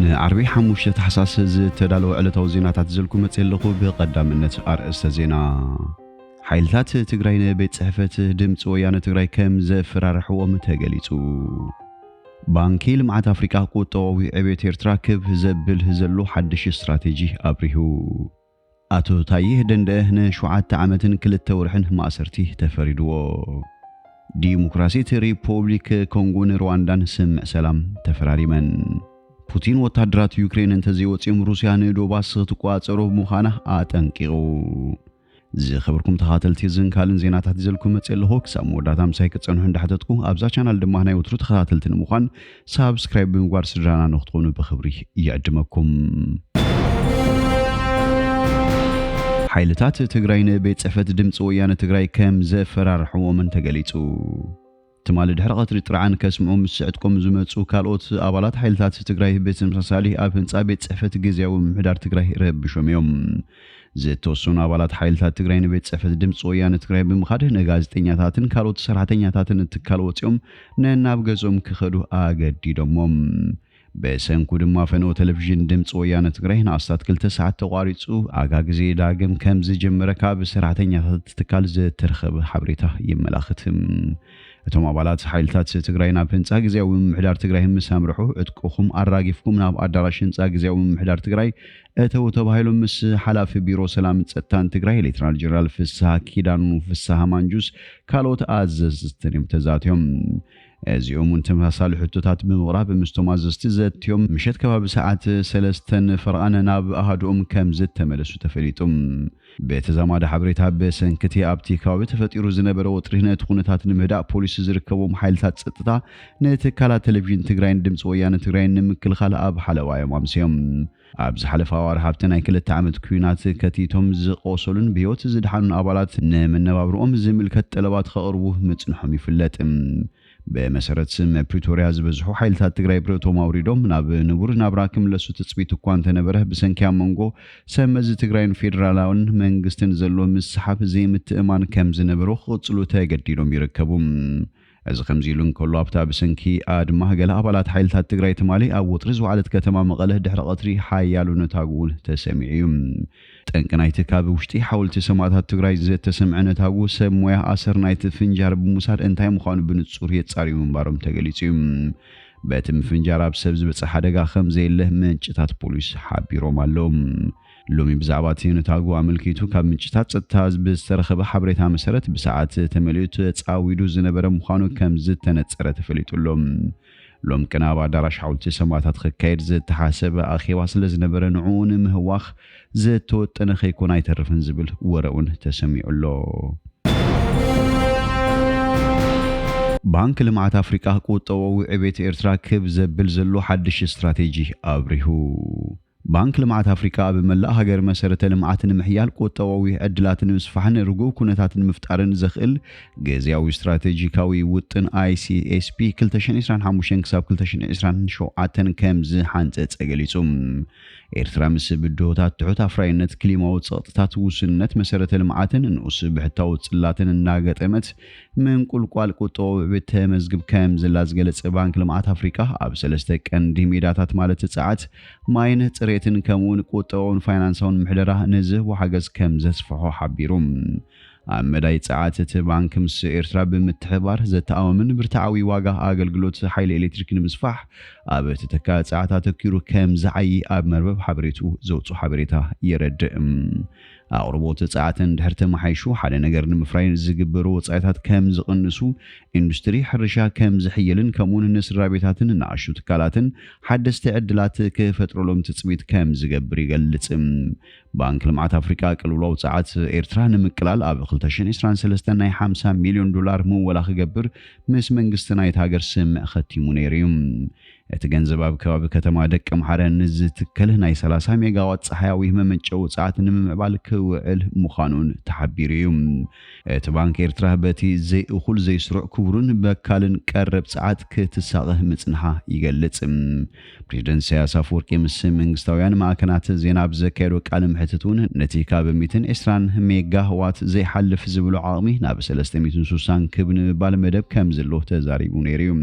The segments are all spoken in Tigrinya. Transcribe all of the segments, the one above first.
ንዓርቢ ሓሙሽተ ታሕሳስ ዝተዳለወ ዕለታዊ ዜናታት ዘልኩ መጽእ ኣለኹ። ብቐዳምነት ኣርእስተ ዜና። ሓይልታት ትግራይ ንቤት ጽሕፈት ድምፂ ወያነ ትግራይ ከም ዘፈራርሕዎም ተገሊጹ። ባንኪ ልምዓት ኣፍሪቃ ቁጠባዊ ዕቤት ኤርትራ ክብ ዘብል ዘሎ ሓድሽ ስትራቴጂ ኣብሪሁ። ኣቶ ታዬ ደንደአ ንሸውዓተ ዓመትን ክልተ ወርሕን ማእሰርቲ ተፈሪድዎ። ዲሞክራሲት ሪፖብሊክ ኮንጎን ሩዋንዳን ስምምዕ ሰላም ተፈራሪመን። ፑቲን ወታደራት ዩክሬን እንተዘይወፂኦም ሩስያ ንዶባስ ክትቆፃፀሮ ምዃና ኣጠንቂቑ። ዝኸበርኩም ተኸታተልቲ እዝን ካልእን ዜናታት ይዘልኩም መፅእ ኣለኹ። ክሳብ መወዳእታ ምሳይ ክፀንሑ እንዳሕተትኩ ኣብዛ ቻናል ድማ ናይ ወትሩ ተኸታተልቲ ንምዃን ሳብስክራይብ ብምግባር ስድራና ንክትኾኑ ብኽብሪ ይዕድመኩም። ሓይልታት ትግራይ ንቤት ጽሕፈት ድምፂ ወያነ ትግራይ ከም ዘፈራርሕዎምን ተገሊጹ። ትማሊ ድሕሪ ቀትሪ ጥርዓን ከስምዑ ምስ ስዕጥቆም ዝመጹ ካልኦት ኣባላት ሓይልታት ትግራይ ብተመሳሳሊ ኣብ ህንጻ ቤት ጽሕፈት ግዝያዊ ምምሕዳር ትግራይ ረብሾም እዮም። ዝተወሰኑ ኣባላት ሓይልታት ትግራይ ንቤት ጽሕፈት ድምፂ ወያነ ትግራይ ብምኻድ ንጋዜጠኛታትን ካልኦት ሰራሕተኛታትን ትካል ወፂኦም ነናብ ገጾም ክኸዱ ኣገዲዶሞም። ብሰንኩ ድማ ፈነወ ቴሌቪዥን ድምፂ ወያነ ትግራይ ንኣስታት ክልተ ሰዓት ተቋሪፁ፣ ኣጋ ግዜ ዳግም ከም ዝጀመረ ካብ ሰራሕተኛታት ትካል ዝተረኸበ ሓበሬታ የመላኽት። እቶም ኣባላት ሓይልታት ትግራይ ናብ ህንፃ ግዝያዊ ምምሕዳር ትግራይ ምስ ኣምርሑ፣ ዕጥቅኹም ኣራጊፍኩም ናብ ኣዳራሽ ህንፃ ግዝያዊ ምምሕዳር ትግራይ እተው ተባሂሎም ምስ ሓላፊ ቢሮ ሰላም ጸጥታን ትግራይ ሌተናል ጀነራል ፍስሃ ኪዳኑ ፍስሃ ማንጁስ ካልኦት ኣዘዝትን እዮም ተዛትዮም። እዚኦም እውን ተመሳሳሊ ሕቶታት ብምቕራብ ምስቶም ኣዘዝቲ ዘትዮም ምሸት ከባቢ ሰዓት ሰለስተን ፈረቓን ናብ ኣሃዱኦም ከም ዝተመለሱ ተፈሊጡ። ብተዛማዲ ሓበሬታ ብሰንክቲ ኣብቲ ከባቢ ተፈጢሩ ዝነበረ ወጥሪ ነቲ ኩነታት ንምህዳእ ፖሊስ ዝርከቦም ሓይልታት ጸጥታ ንትካላት ቴሌቪዥን ትግራይን ድምፂ ወያነ ትግራይን ንምክልኻል ኣብ ሓለዋ እዮም ኣምስዮም። ኣብ ዝሓለፈ ኣዋርሕ ኣብቲ ናይ ክልተ ዓመት ኲናት ከቲቶም ዝቖሰሉን ብህይወት ዝደሓኑን ኣባላት ንመነባብርኦም ዝምልከት ጠለባት ከቕርቡ ምጽንሖም ይፍለጥ። ብመሰረት ስምምዕ ፕሪቶርያ ዝበዝሑ ሓይልታት ትግራይ ብረቶም ኣውሪዶም ናብ ንቡር ናብራ ክምለሱ ትጽቢት እኳ እንተነበረ፣ ብሰንኪ ኣብ መንጎ ሰብ መዚ ትግራይን ፌደራላውን መንግስትን ዘሎ ምስሓብ ዘይምትእማን ከም ዝነበሮ ክቕጽሉ ተገዲዶም ይርከቡ። እዚ ከምዚ ኢሉ እንከሎ፣ ኣብታ ብሰንኪ ኣድማ ገለ ኣባላት ሓይልታት ትግራይ ትማሊ ኣብ ወጥሪ ዝወዓለት ከተማ መቐለ ድሕሪ ቀትሪ ሓያሎ ነታጉ እውን ተሰሚዑ እዩ። ጠንቂ ናይቲ ካብ ውሽጢ ሓወልቲ ሰማእታት ትግራይ ዝተሰምዐ ነታጉ ሰብ ሞያ ኣሰር ናይቲ ፍንጃር ብምውሳድ እንታይ ምዃኑ ብንጹር የጻርዩ ምንባሮም ተገሊጹ እዩ። በቲ ምፍንጃር ኣብ ሰብ ዝበጽሐ ሓደጋ ከም ዘየለ ምንጭታት ፖሊስ ሓቢሮም ኣለዉ። ሎሚ ብዛዕባ እቲ ነታጉ ኣመልኪቱ ካብ ምንጭታት ጸጥታ ብዝተረኸበ ሓበሬታ መሰረት፣ ብሰዓት ተመሊኡ ተጻዊዱ ዝነበረ ምዃኑ ከም ዝተነጸረ ተፈሊጡ ኣሎ። ሎም ቅነ ኣብ ኣዳራሽ ሓወልቲ ሰማእታት ክካየድ ዝተሓሰበ ኣኼባ ስለ ዝነበረ፣ ንዕኡ ንምህዋኽ ዝተወጠነ ከይኮነ ኣይተርፍን ዝብል ወረ እውን ተሰሚዑ ኣሎ። ባንክ ልምዓት ኣፍሪቃ ቁጠባዊ ዕቤት ኤርትራ ክብ ዘብል ዘሎ ሓድሽ ስትራቴጂ ኣብሪሁ። ባንክ ልምዓት ኣፍሪቃ ኣብ መላእ ሃገር መሰረተ ልምዓት ንምሕያል ቁጠባዊ ዕድላት ንምስፋሕን ርጉእ ኩነታት ንምፍጣርን ዘኽእል ግዝያዊ ስትራቴጂካዊ ውጥን I C S P ክልተ ሽሕን ዕስራን ሓሙሽተን ክሳብ ክልተ ሽሕን ዕስራን ሸውዓተን ከም ዝሓንጸጸ ገሊጹ። ኤርትራ ምስ ብድሆታት ትሑት ኣፍራይነት፣ ክሊማዊ ጸቕጥታት፣ ውስንነት መሰረተ ልምዓትን ንኡስ ብሕታዊ ጽላትን እናገጠመት ምንቁልቋል ቁጠባዊ ዕቤት ተመዝግብ ከም ዘላ ዝገለጸ ባንክ ልምዓት ኣፍሪቃ፣ ኣብ ሰለስተ ቀንዲ ሜዳታት ማለት ጸዓት፣ ማይን ጽሬትን ከምኡውን ቁጠባውን ፋይናንሳውን ምሕደራ ንዝህቦ ሓገዝ ከም ዘስፍሖ ሓቢሩ። ኣብ መዳይ ጸዓት እቲ ባንክ ምስ ኤርትራ ብምትሕብባር ዘተኣማምን ብርትዓዊ ዋጋ ኣገልግሎት ሓይሊ ኤሌክትሪክ ንምስፋሕ ኣብ ተተካኢ ጸዓት ኣተኪሩ ከም ዝዓዪ ኣብ መርበብ ሓበሬቱ ዘውጽኦ ሓበሬታ የረድእ። ኣቕርቦት ጸዓት እንድሕር ተመሓይሹ፣ ሓደ ነገር ንምፍራይ ዝግበሩ ወጻኢታት ከም ዝቕንሱ፣ ኢንዱስትሪ ሕርሻ ከም ዝሕይልን ከምኡውን ንስድራ ቤታትን ንኣሽቱ ትካላትን ሓደስቲ ዕድላት ክፈጥረሎም ትጽቢት ከም ዝገብር ይገልጽ። ባንክ ልምዓት ኣፍሪቃ ቅልውላው ጸዓት ኤርትራ ንምቅላል ኣብ ክልተ ሽሕን ዕስራን ሰለስተን ናይ ሓምሳ ሚልዮን ዶላር ምወላ ክገብር ምስ መንግስቲ ናይቲ ሃገር ስምምዕ ኸቲሙ ነይሩ እዩ። እቲ ገንዘብ ኣብ ከባቢ ከተማ ደቀምሓረ ንዝትከል ናይ ሰላሳ ሜጋዋት ጸሓያዊ መመንጨዊ ጸዓት ንምምዕባል ክውዕል ምዃኑን ተሓቢሩ እዩ። እቲ ባንክ ኤርትራ በቲ ዘይእኹል ዘይስሩዕ ክቡርን በካልን ቀረብ ጸዓት ክትሳቐ ምጽንሓ ይገልጽ። ፕሬዚደንት ኢሳያስ ኣፈወርቂ ምስ መንግስታውያን ማዕከናት ዜና ኣብ ዘካየዶ ቃለ መሕትት እውን ነቲ ካብ ሚእትን ዕስራን ሜጋዋት ዘይሓልፍ ዝብሎ ዓቕሚ ናብ ሰለስተ ሚእትን ስሳን ክብ ንምባል መደብ ከም ዘሎ ተዛሪቡ ነይሩ እዩ።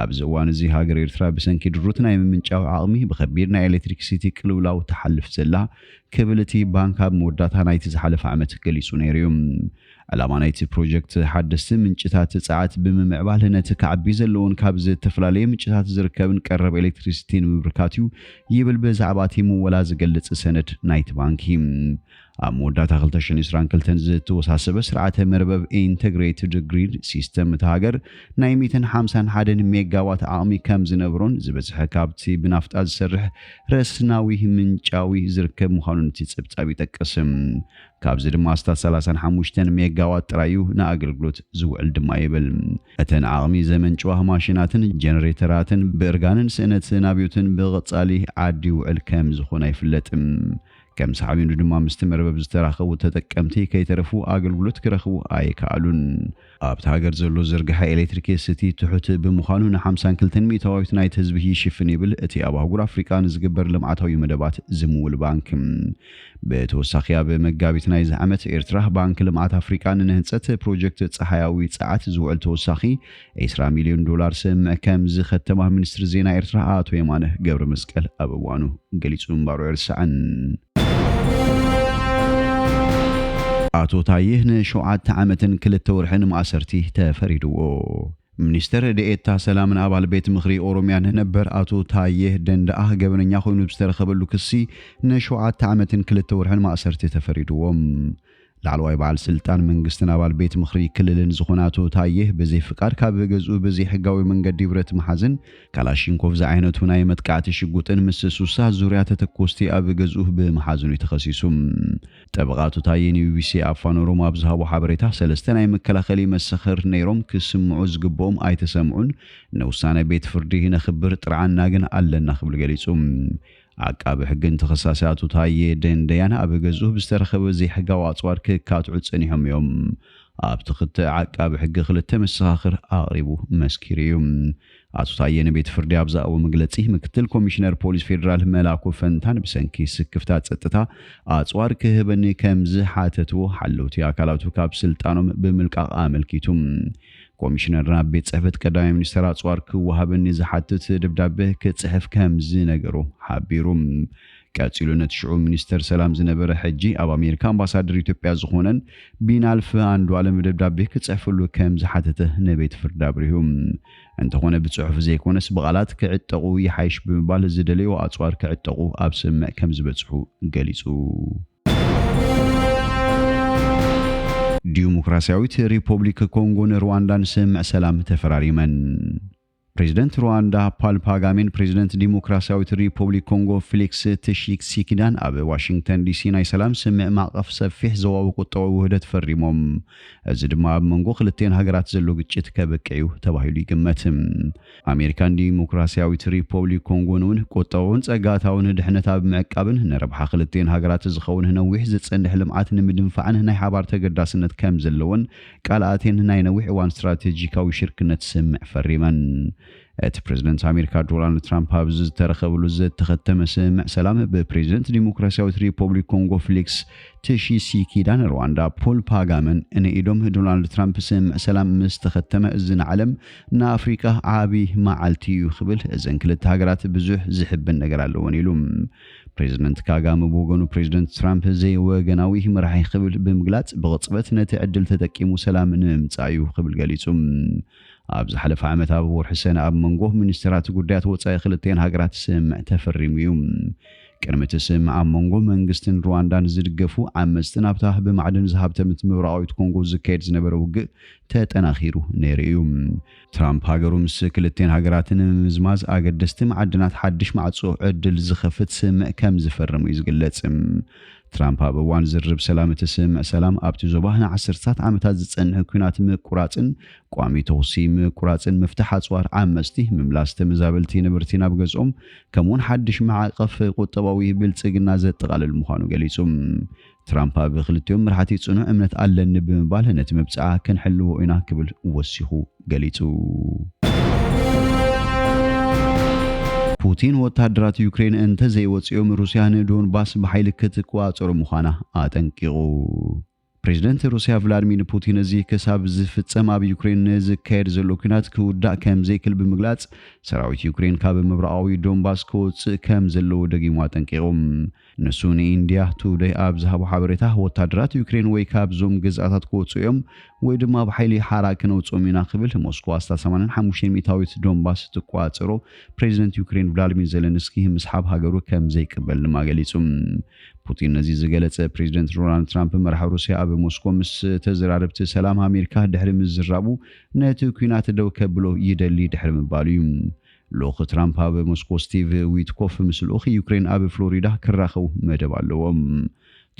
ኣብዚ እዋን እዚ ሃገር ኤርትራ ኤርትራ ብሰንኪ ድሩት ናይ ምምንጫው ዓቕሚ ብኸቢድ ናይ ኤሌክትሪክሲቲ ቅልውላው ትሓልፍ ዘላ ክብል እቲ ባንክ ኣብ መወዳእታ ናይቲ ዝሓለፈ ዓመት ገሊጹ ነይሩ እዩ። ዕላማ ናይቲ ፕሮጀክት ሓደስቲ ምንጭታት ጸዓት ብምምዕባል ነቲ ከዓቢ ዘለዎን ካብ ዝተፈላለየ ምንጭታት ዝርከብን ቀረብ ኤሌክትሪሲቲ ንምብርካት እዩ ይብል ብዛዕባ እቲ ምወላ ዝገልጽ ሰነድ ናይቲ ባንኪ። ኣብ መወዳእታ ክልተ ሽሕን ዕስራን ክልተን ዝተወሳሰበ ስርዓተ መርበብ ኢንተግሬትድ ግሪድ ሲስተም እታ ሃገር ናይ ሚእትን ሓምሳን ሓደን ሜጋዋት ዓቕሚ ከም ዝነብሮን ዝበዝሐ ካብቲ ብናፍጣ ዝሰርሕ ረስናዊ ምንጫዊ ዝርከብ ምዃኑን እቲ ጸብጻብ ይጠቅስ። ካብዚ ድማ ኣስታት ሰላሳን ሓሙሽተን ሜጋዋት ጥራይ እዩ ንኣገልግሎት ዝውዕል ድማ ይብል። እተን ዓቕሚ ዘመንጭዋ ማሽናትን ጀነሬተራትን ብእርጋንን ስእነት ናብዮትን ብቐጻሊ ዓዲ ይውዕል ከም ዝኾነ ኣይፍለጥን። ከም ሳዕቤኑ ድማ ምስቲ መርበብ ዝተራኸቡ ተጠቀምቲ ከይተረፉ ኣገልግሎት ክረኽቡ ኣይከኣሉን። ኣብቲ ሃገር ዘሎ ዝርግሐ ኤሌክትሪክሲቲ ትሑት ብምዃኑ ንሓምሳን ክልተን ሚእታዊት ናይቲ ህዝቢ ይሽፍን ይብል እቲ ኣብ ኣህጉር ኣፍሪቃ ንዝግበር ልምዓታዊ መደባት ዝምውል ባንክ። ብተወሳኺ ኣብ መጋቢት ናይዚ ዓመት ኤርትራ ባንክ ልምዓት ኣፍሪቃ ንህንጸት ፕሮጀክት ጸሓያዊ ጸዓት ዝውዕል ተወሳኺ ዕስራ ሚልዮን ዶላር ስምምዕ ከም ዝኸተማ ሚኒስትሪ ዜና ኤርትራ ኣቶ የማነ ገብረ መስቀል ኣብ እዋኑ ገሊጹ ምንባሩ ኣይርሳዕን። ኣቶ ታዬ ንሸውዓተ ዓመትን ክልተ ወርሕን ማእሰርቲ ተፈሪድዎ። ሚኒስትር ደኤታ ሰላምን ኣባል ቤት ምኽሪ ኦሮሚያን ነበር ኣቶ ታዬ ደንደኣ ገበነኛ ኮይኑ ብዝተረኸበሉ ክሲ ንሸውዓተ ዓመትን ክልተ ወርሕን ማእሰርቲ ተፈሪድዎም። ላዕለዋይ በዓል ስልጣን መንግስትን ኣባል ቤት ምኽሪ ክልልን ዝኾነ ኣቶ ታዬ ብዘይ ፍቃድ ካብ ገዝኡ ብዘይ ሕጋዊ መንገዲ ብረት መሓዝን ካላሽንኮቭ ዝዓይነቱ ናይ መጥቃዕቲ ሽጉጥን ምስ ሱሳ ዙርያ ተተኮስቲ ኣብ ገዝኡ ብምሓዝኑ እዩ ተኸሲሱ። ጠበቓ ኣቶ ታዬ ንቢቢሲ ኣፋን ኦሮሞ ኣብ ዝሃቦ ሓበሬታ፣ ሰለስተ ናይ መከላኸሊ መሰኸር ነይሮም ክስምዑ ዝግብኦም ኣይተሰምዑን፣ ንውሳነ ቤት ፍርዲ ነኽብር ጥርዓና ግን ኣለና ክብል ገሊጹ። ዓቃቢ ሕግን ተኸሳሲ ኣቶ ታዬ ደንደያን ኣብ ገዝኡ ብዝተረኸበ ዘይሕጋዊ ኣጽዋር ክካትዑ ጸኒሖም እዮም። ኣብቲ ክተ ዓቃቢ ሕጊ ክልተ መሰኻኽር ኣቕሪቡ መስኪሩ እዩ። ኣቶ ታዬ ንቤት ፍርዲ ኣብ ዝሃቦ መግለጺ፣ ምክትል ኮሚሽነር ፖሊስ ፌደራል መላኩ ፈንታን ብሰንኪ ስክፍታ ጸጥታ ኣጽዋር ክህበኒ ከም ዝሓተትዎ ሓለውቲ ኣካላቱ ካብ ስልጣኖም ብምልቃቕ ኣመልኪቱ። ኮሚሽነር ናብ ቤት ጽሕፈት ቀዳማይ ሚኒስተር ኣጽዋር ክወሃበኒ ዝሓትት ደብዳቤ ክጽሕፍ ከም ዝነገሮ ሓቢሩ። ቀጺሉ ነቲ ሽዑ ሚኒስተር ሰላም ዝነበረ ሕጂ ኣብ ኣሜሪካ ኣምባሳደር ኢትዮጵያ ዝኾነን ቢናልፍ ኣንዱዓለም ደብዳቤ ክጽሕፍሉ ከም ዝሓተተ ንቤት ፍርዲ ኣብሪሁ። እንተኾነ ብጽሑፍ ዘይኮነስ ብቓላት ክዕጠቑ ይሓይሽ ብምባል ዝደለዮ ኣጽዋር ክዕጠቑ ኣብ ስምምዕ ከም ዝበጽሑ ገሊጹ። ዲሞክራሲያዊት ሪፐብሊክ ኮንጎን ሩዋንዳን ስምምዕ ሰላም ተፈራሪመን። ፕሬዚደንት ሩዋንዳ ፓል ፓጋሜን ፕሬዚደንት ዲሞክራሲያዊት ሪፐብሊክ ኮንጎ ፊሊክስ ትሺሲኪዳን ኣብ ዋሽንግተን ዲሲ ናይ ሰላም ስምምዕ ማዕቐፍ ሰፊሕ ዞባዊ ቁጠባዊ ውህደት ፈሪሞም። እዚ ድማ ኣብ መንጎ ክልቲኤን ሃገራት ዘሎ ግጭት ከብቅዕ እዩ ተባሂሉ ይግመት። ኣሜሪካን ዲሞክራሲያዊት ሪፐብሊክ ኮንጎን እውን ቁጠባውን ጸጋታውን ድሕነት ኣብ ምዕቃብን ንረብሓ ክልቲኤን ሃገራት ዝኸውን ነዊሕ ዝጸንሕ ልምዓት ንምድንፋዕን ናይ ሓባር ተገዳስነት ከም ዘለዎን ቃል ኣትየን ናይ ነዊሕ እዋን ስትራቴጂካዊ ሽርክነት ስምምዕ ፈሪመን። እቲ ፕሬዝደንት ኣሜሪካ ዶናልድ ትራምፕ ኣብ ዝተረኸብሉ ዝተኸተመ ስምምዕ ሰላም ብፕሬዝደንት ዲሞክራሲያዊት ሪፐብሊክ ኮንጎ ፊሊክስ ትሺሲኪዳን ሩዋንዳ ፖል ፓጋመን ንኢዶም ዶናልድ ትራምፕ ስምምዕ ሰላም ምስ ተኸተመ እዚ ንዓለም ንኣፍሪቃ ዓቢ መዓልቲ እዩ ክብል እዘን ክልተ ሃገራት ብዙሕ ዝሕብን ነገር ኣለወን ኢሉ። ፕሬዝደንት ካጋመ ብወገኑ ፕሬዝደንት ትራምፕ ዘይወገናዊ መራሒ ክብል ብምግላጽ ብቕጽበት ነቲ ዕድል ተጠቂሙ ሰላም ንምምጻእ እዩ ክብል ገሊጹ። ኣብ ዝሓለፈ ዓመት ኣብ ወርሒ ሰነ ኣብ መንጎ ሚኒስትራት ጉዳያት ወጻኢ ክልቲኤን ሃገራት ስምምዕ ተፈሪሙ እዩ። ቅድሚ እቲ ስምምዕ ኣብ መንጎ መንግስትን ሩዋንዳን ዝድገፉ ዓመፅቲ ናብታ ብማዕድን ዝሃብተመት ምብራቓዊት ኮንጎ ዝካየድ ዝነበረ ውግእ ተጠናኺሩ ነይሩ እዩ። ትራምፕ ሃገሩ ምስ ክልቲኤን ሃገራት ንምምዝማዝ ኣገደስቲ ማዕድናት ሓድሽ ማዕጾ ዕድል ዝኸፍት ስምምዕ ከም ዝፈርም እዩ ዝግለጽ። ትራምፕ ኣብ እዋን ዝርርብ ሰላም እቲ ስምምዕ ሰላም ኣብቲ ዞባ ንዓሰርታት ዓመታት ዝጸንሕ ኲናት ምቁራጽን ቋሚ ተኹሲ ምቁራጽን ምፍታሕ ኣጽዋር ዓመጽቲ ምምላስ ተመዛበልቲ ነበርቲ ናብ ገዝኦም ከምኡውን ሓድሽ ማዕቐፍ ቁጠባዊ ብልጽግና ዘጠቓልል ምዃኑ ገሊጹ። ትራምፕ ኣብ ክልቲኦም መራሕቲ ጽኑዕ እምነት ኣለኒ ብምባል ነቲ መብጽዓ ክንሕልዎ ኢና ክብል ወሲኹ ገሊጹ። ፑቲን ወታደራት ዩክሬን እንተዘይወጽኦም ሩስያ ንዶንባስ ብሓይሊ ክትቆጻጸሮ ምዃና ኣጠንቂቑ። ፕሬዚደንት ሩስያ ቭላድሚር ፑቲን፣ እዚ ክሳብ ዝፍጸም ኣብ ዩክሬን ንዝካየድ ዘሎ ኲናት ክውዳእ ከም ዘይክእል ብምግላጽ፣ ሰራዊት ዩክሬን ካብ ምብራቓዊ ዶንባስ ክወጽእ ከም ዘለዎ ደጊሙ ኣጠንቂቑ። ንሱ ንኢንድያ ቱደይ ኣብ ዝሃቦ ሓበሬታ፣ ወታደራት ዩክሬን ወይ ካብዞም ግዝኣታት ክወጽኡ እዮም ወይ ድማ ብሓይሊ ሓራ ክነውጽኦም ኢና ክብል፣ ሞስኮ ኣስታት ሰማንያን ሓሙሽተን ሚእታዊት ዶንባስ ትቆጻጸሮ ፕሬዚደንት ዩክሬን ቭላድሚር ዜለንስኪ ምስሓብ ሃገሩ ከም ዘይቅበል ድማ ገሊጹ። ፑቲን ነዚ ዝገለጸ፣ ፕሬዚደንት ዶናልድ ትራምፕ መራሒ ሩስያ ኣብ ሞስኮ ምስ ተዘራረብቲ ሰላም ኣሜሪካ ድሕሪ ምዝራቡ፣ ነቲ ኲናት ደው ከብሎ ይደሊ ድሕሪ ምባሉ እዩ። ልኡኽ ትራምፕ ኣብ ሞስኮ ስቲቭ ዊትኮፍ ምስ ልኡኽ ዩክሬን ኣብ ፍሎሪዳ ክራኸቡ መደብ ኣለዎም።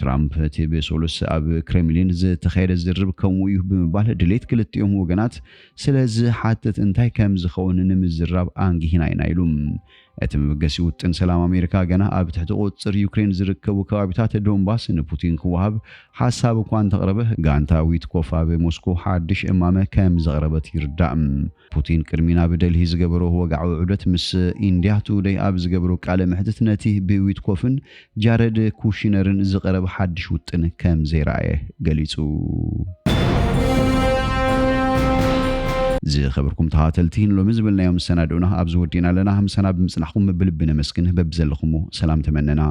ትራምፕ እቲ ብሰሉስ ኣብ ክሬምሊን ዝተኻየደ ዝርርብ ከምኡ እዩ ብምባል፣ ድሌት ክልቲኦም ወገናት ስለ ዝሓትት እንታይ ከም ዝኸውን ንምዝራብ ኣንጊሂና ኢና ኢሉ። እቲ መበገሲ ውጥን ሰላም ኣሜሪካ ገና ኣብ ትሕቲ ቁጽጽር ዩክሬን ዝርከቡ ከባቢታት ዶንባስ ንፑቲን ክወሃብ ሓሳብ እኳ እንተቕረበ፣ ጋንታ ዊትኮፍ ኣብ ሞስኮ ሓድሽ እማመ ከም ዘቕረበት ይርዳእ። ፑቲን ቅድሚ ናብ ደልሂ ዝገበሮ ወግዓዊ ዑደት ምስ ኢንድያ ቱደይ ኣብ ዝገበሮ ቃለ መሕትት፣ ነቲ ብዊትኮፍን ጃረድ ኩሽነርን ዝቐረበ ሓድሽ ውጥን ከም ዘይረኣየ ገሊጹ። ዝኸበርኩም ተኸታተልቲ፣ ንሎሚ ዝበልናዮም መሰናድኡና ኣብዚ ወዲእና ኣለና። ምሳና ብምጽናሕኩም ብልቢ ነመስግን። በብዘለኹሞ ሰላም ተመነና።